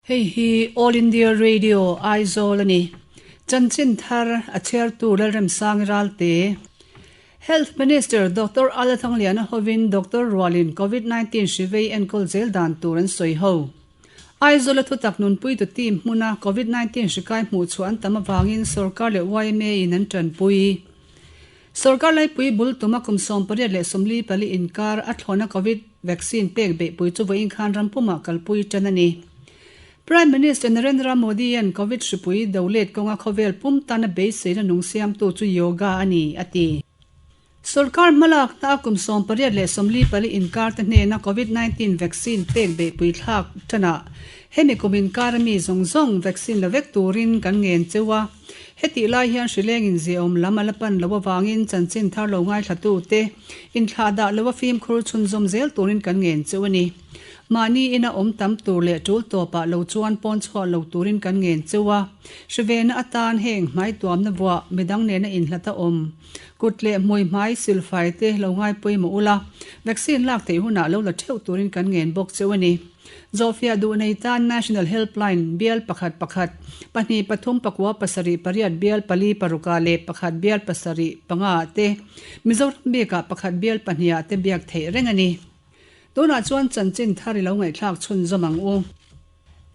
Hei hi All India Radio, Aizawl a ni. Chanchin thar a chhiartu Lalremsangi Ralte. Health Minister Doctor Ala Thangliana hovin Doctor Rualin Covid 19 hri vei enkawl zel dan tur an sawi ho. Aizawl a thutak nunpuitu team hmuna Covid 19 hri kai hmuh chhuah an tam avangin sorkar leh yma in an tanpui. Sorkar laipui bul tuma kum 84 inkar a thlawna Covid vaccine pek beihpui chu vawiin khan ram pumah kalpui tan a ni. Prime Minister Narendra Modi-a'n Covid hripui do let kawnga khawvel pum tana beiseina nung siamtu chu yoga a ni, a ti. Sorkar hmalakna a kum 84 inkar te hnena Covid 19 vaccine pek beihpui thlak tanah hemi kum inkar ami zawng zawng vaccine la vek turin kan ngen cheu a. Hetih lai hian hrileng in ziaawm lam a la pan loh avangin chanchin thar lo ngaithla te inthlah dah loha fimkhur chhunzawm zel turin kan ngen cheu a ni. Mahni ina awm tam tur leh tul tawpah lo chuan pawn chhuah lo turin kan ngen cheu a. Hrivena atan heng hmai tuamna vuah midang nena inhlat a awm. Kut leh hmui hmai silfai te lo ngai pawimawh ula, vaccine lak theih hunah lo la theuh turin kan ngen bawk cheu a ni. Zawhfiah duh nei tan National Helpline bial pakhat pakhat, pahnih pathum pakua pasarih pariat bial pali parukah leh pakhat bial pasarih panga ah te, Mizoram bikah pakhat bial pahnih ah te biak theih reng a ni. Tunah chuan chanchin thar i lo ngaihthlak chhunzawm ang u.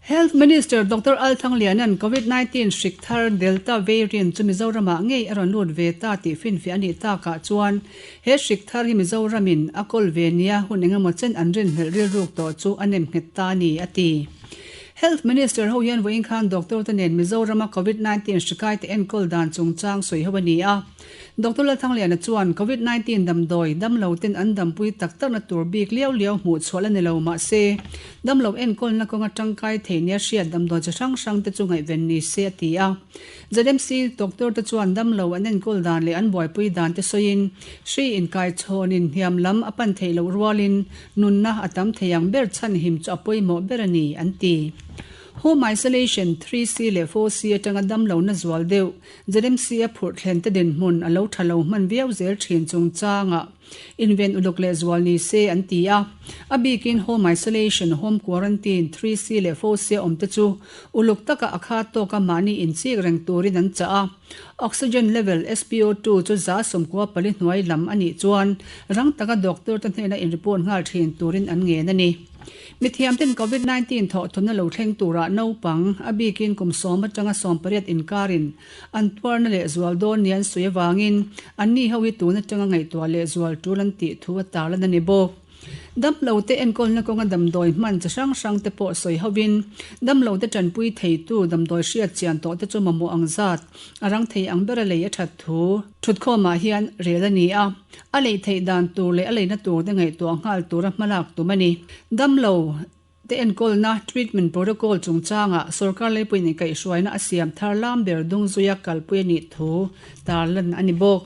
Health Minister Doctor Al Thangliana'n Covid 19 hrik thar Delta variant chu Mizoramah ngei a rawn lut ve ta tih finfiah a nih takah chuan he hrik thar hi Mizoramin a kawl ve nia hun engemaw chen an rinhlelh rilruk tawh chu a nem nghet ta a ni, a ti. Health Minister ho hian vawiin khan doctor te nen Mizorama Covid 19 hrikaite enkawl dan chungchang sawi ho a ni a. Doctor Lalthangliana chuan Covid 19 damdawi damlo ten an dampui tak takna tur bik liau liau hmuh chhuah la ni lo mahse damlo enkawlna kawnga tangkai thei nia hriat damdawi chi hrang hrang te chu ngaihven ni se a ti a. ZMC doctor te chuan damlo an enkawl dan leh an buaipui dan te sawiin hri inkaichhawnin hniam lam a pan theih loh rualin nunna a tam thei ang ber chhanhim chu a pawimawh ber a ni an ti. Home isolation 3C leh 4C atanga damlo na zual deuh ZMC a phurh thlen te dinhmun a lo tha lo hman viau zel thin chungchangah inven uluk leh zual ni se an ti a. A bikin home isolation, home quarantine, 3C leh 4C a awm te chu uluk taka a khat tawka mahni inchik reng turin an chah a. Oxygen level, SpO2, chu 94 hnuai lam a nih chuan rang taka doctor te hnena in report nghal thin turin an ngen a ni. Mithiam ten Covid 19 thawh thawmna lo thleng turah naupang, a bikin kum sawm atanga sawmpariat inkarin an tuarna leh zual dawn nia an sawi avangin anni ho hi tun atanga ngaihtuah leh zual tul an tih thu a tarlan a ni bawk. Damlo te enkawlna kawnga damdawi hman chi hrang hrang te pawh sawi hovin damlo te tanpui theitu damdawi hriat chian tawh te chu mamawh ang zat a rang thei ang bera lei a that thu Thutkhawmah hian rel a ni a, a lei theih dan tur leh a leina tur te ngaihtuah nghal tura hmalak tum a ni. Damlo te enkawlna, treatment protocol, chungchangah sorkar leipuiin inkaihhruaina a siam thar lam ber dungzuia kalpui a nih thu tarlan a ni bawk.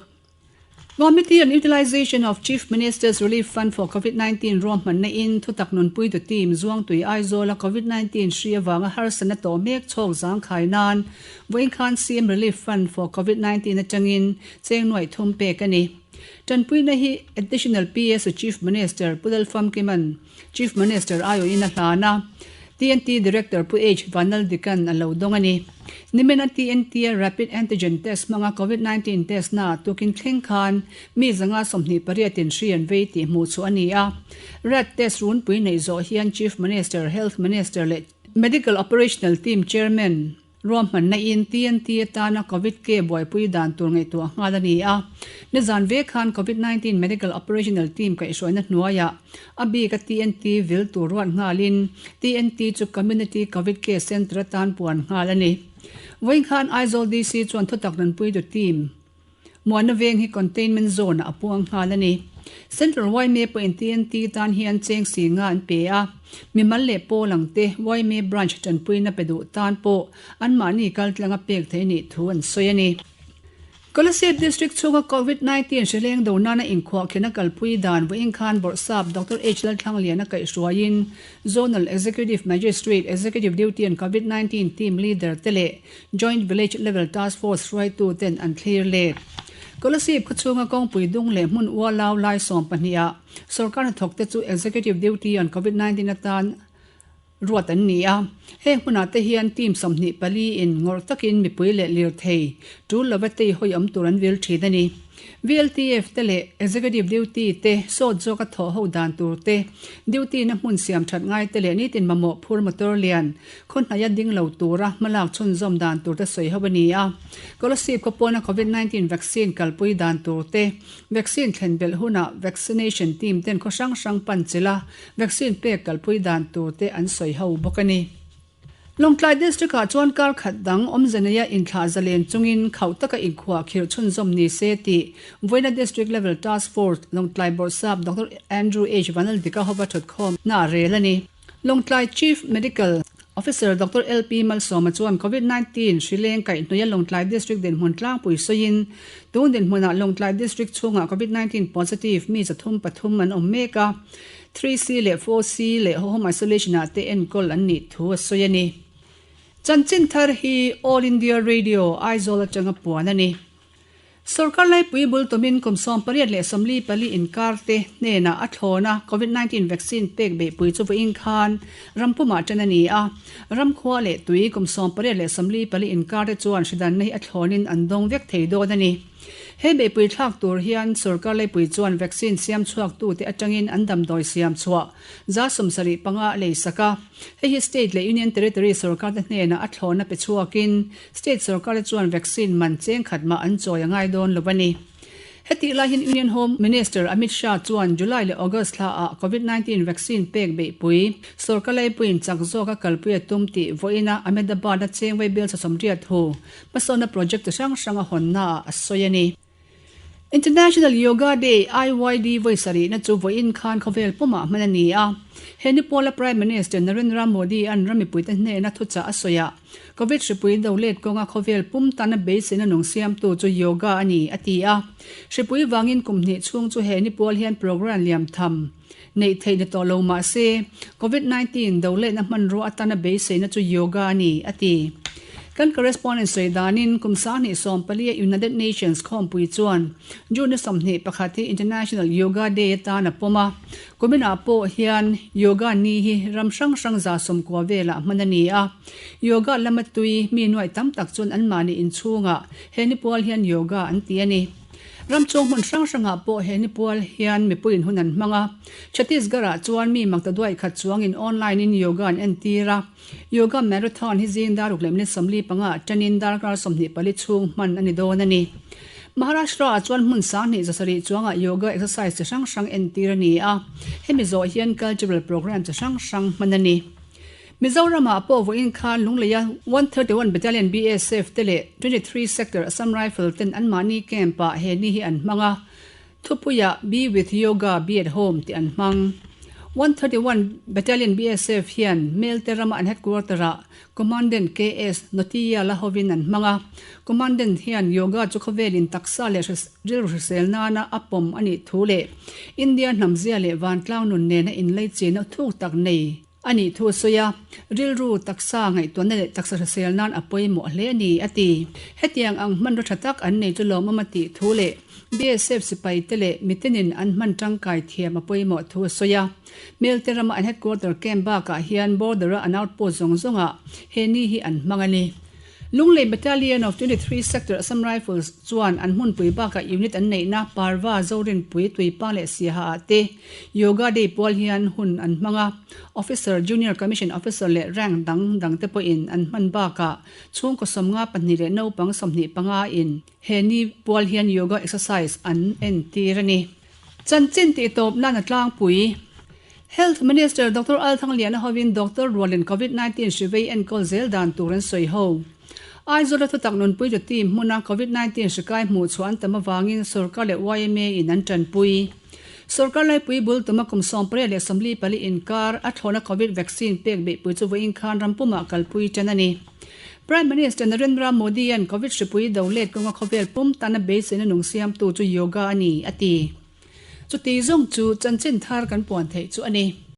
Committee on Utilization of Chief Minister's Relief Fund for Covid 19 ruahmanna in thutak nunpuitu team Zuangtui Aizawla Covid 19 hri avanga harsatna tawh mek chhawk zangkhai nan Vawiin khan CM Relief Fund for Covid 19 atangin cheng nuaih thum pek a ni. Tanpuina hi Additional PS to Chief Minister Pu Lalfamkiman Chief Minister aiawhin a hlan a, TNT Director Pu H Vanlaldikan a lo dawng a ni. Nimina TNT a Rapid Antigen Test hmanga Covid 19 test na tukin thleng khan mi zanga 28 in hri an vei tih hmuh chhuah a ni a. Rat test runpui neih zawh hian Chief Minister, Health Minister leh Medical Operational Team Chairman Ruahmanna in TNT atana Covid care buaipui dan tur ngaihtuah nghal a ni a. Nizan ve khan Covid 19 Medical Operational Team kaihhruaina hnuaiah a bika TNT vil tur ruat nghalin TNT chu Community Covid Care Centre atan puan nghal a ni. Vawiin khan Aizawl DC chuan thutak nunpuitu team Muana veng hi containment zone ah a puang nghal a ni. Central yma pawhin TNT tan hian cheng si nga an pe a, mimal leh pawl ang te yma branch tanpuina pe duh tan pawh anmahni kaltlanga pek theih nih thu an sawi a ni. Kolasib District chhunga Covid 19 hrileng do nana inkhuahkhena kalpui dan vawiin khan Bawrhsap Doctor H Lalthlangliana kaihhruaiin Zonal Executive Magistrate, Executive Duty and Covid 19 Team Leader te leh Joint Village Level Task Force hruaitu ten an thlir let. Kolasib khawchhunga kawngpui dung leh hmun ualau lai 12 ah sorkar hnathawk te chu Executive Duty on Covid 19 atan ruat an ni a. Heng hmunah te hian team 24 in ngawrh takin mipui leh lirthei tul lova tei hawi awm tur an vil thin a ni. VLTF te leh Executive Duty te sawt zawka thawh ho dan tur te, duty na hmun siam that ngai te leh nitin mamawh phur motor lian khaw hnaia ding lo tura hmalak chhunzawm dan tur te sawi ho a ni a. Kolasib khaw pawna Covid 19 vaccine kalpui dan tur te, vaccine thlen belh huna vaccination team ten khaw hrang hrang pan chilh a vaccine pek kalpui dan tur te an sawi ho bawk a ni. Lawngtlai District-ah chuan kar khat dang awmze neia inthlah zalen chungin khauh taka inkhuah khirh chhunzawm ni se tih Vawiina District Level Task Force Lawngtlai Bawrhsap Doctor Andrew H Vanaldika hova thutkhawm na rel a ni. Lawngtlai Chief Medical Officer Doctor LP Malsawma chuan Covid 19 hri leng kaihhnawih a Lawngtlai District dinhmun tlangpui sawiin tun dinhmunah Lawngtlai District chhungah Covid 19 positive mi 303 an awm mek a, 3C leh 4C leh Home Isolation ah te enkawl an nih thu a sawi a ni. Chanchin thar hi All India Radio, Aizawl atanga puan a ni. Sorkar laipui bul tumin kum 84 inkar te hnenah a thlawn a Covid 19 vaccine pek beihpui chu vawiin khan ram pumah tan a ni a. Ram khua leh tui kum 84 inkar te chuan hridanna hi a thlawnin an dawng vek thei dawn a ni. He beihpui thlak tur hian sorkar laipui chuan vaccine siam chhuaktute atangin an damdawi siam chhuah 75 a leisak a. Hei hi state leh union territory sorkarte hnenah a thlawna pe chhuakin state sorkarte chuan vaccine man cheng khat mah an chawi a ngai dawn lo a ni. Hetih lai hian Union Home Minister Amit Shah chuan July leh August thlaah Covid 19 vaccine pek beihpui sorkar laipuiin chak zawka kalpui a tum tih vawiina Ahmedabad-a chengvei bial 80 hu Hmasawnna project chi hrang hrang a hawnnaah a sawi a ni. International Yoga Day, IYD, vawi sarihna chu vawiin khan khawvel pumah hman a ni a. He ni pawla Prime Minister Narendra Modi an ram mipuite hnena thuchah a sawi a, Covid hripui do let kawnga khawvel pum tana beiseina nung siamtu chu yoga a ni, a ti a. Hripui vangin kum hnih chhung chu he ni pawl hian programme liam tham neih theih ni tawh lo mah se, Covid 19 do lehna hmanrua atana beiseina chu yoga a ni, a ti. Kan correspondent sawi danin kum 2014 a United Nations khawmpui chuan June ni 21 hi International Yoga Day atan a pawm a. Kuminah pawh hian yoga ni hi ram hrang hrang 90 velah hman a ni a. Yoga lama tui mi nuaih tam tak chuan anmahni inchhungah he ni pual hian yoga an ti a ni. Ram chung hmun hrang hrangah pawh he ni pual hian mipuiin hun an hmang a. Chhattisgarh-ah chuan mi makta duai khat chuangin online-in yoga an entir a. Yoga marathon hi zing dar 6:45 ah tanin darkar 24 chhung hman a ni dawn a ni. Maharashtra-ah chuan hmun 2700 chuangah yoga exercise chi hrang hrang entir a ni a. Hemi zawh hian cultural programme chi hrang hrang hman a ni. Mizoramah pawh vawiin khan Lungleia 131 Battalion BSF te leh 23 Sector Assam Rifle ten anmahni camp-ah he ni hi an hmang a, thupuiah Be with Yoga, Be at Home tih an hmang. 131 Battalion BSF hian Melte rama an headquarter-ah Commandant KS Notiya la hovin an hmang a, Commandant hian yoga chu khawvelin taksa leh rilru hrisel nana a pawm a nih thu leh India hnamzia leh vantlang nun nena inleichina thuk tak nei A nih thu a sawi a, rilru taksa ngaihtuahna leh taksa hrisel nan a pawimawh hle a ni, a ti. Hetiang ang hmanraw tha tak an nei chu lawmawm a tih thu leh BSF sipai te leh mitenin an hman tangkai thiam a pawimawh thu a sawi a. Melte rama an headquarter camp bakah hian border-a an outpost zawng zawngah he ni hi an hmang a ni. Lunglei Battalion of 23 Sector Assam Rifles chuan an hmunpui bakah unit an neihna Parva, Zorinpui, Tuipa leh Siaha ah te Yoga Day pual hian hun an hmang a, Officer, Junior Commission Officer leh rank dang dang te pawhin an hman bakah chhungkaw 52 leh naupang 25 in he ni pual hian yoga exercise an entir a ni. Chanchin tih tawp nan a tlangpui. Health Minister Doctor Al Thangliana hovin Doctor Rualin Covid 19 hri vei enkawl zel dan tur an sawi ho. Aizawl-a thutak nunpui tu team hmuna Covid 19 hri kai hmuh chhuah an tam avangin sorkar leh yma in an tanpui. Sorkar laipui bul tuma kum 84 inkar a thlawna Covid vaccine pek beihpui chu vawiin khan ram pumah kalpui tan a ni. Prime Minister Narendra Modi-a'n Covid hripui do let kawnga khawvel pum tana beiseina nung siamtu chu yoga a ni, a ti. Chuti zawng chu chanchin thar kan puan theih chu a ni.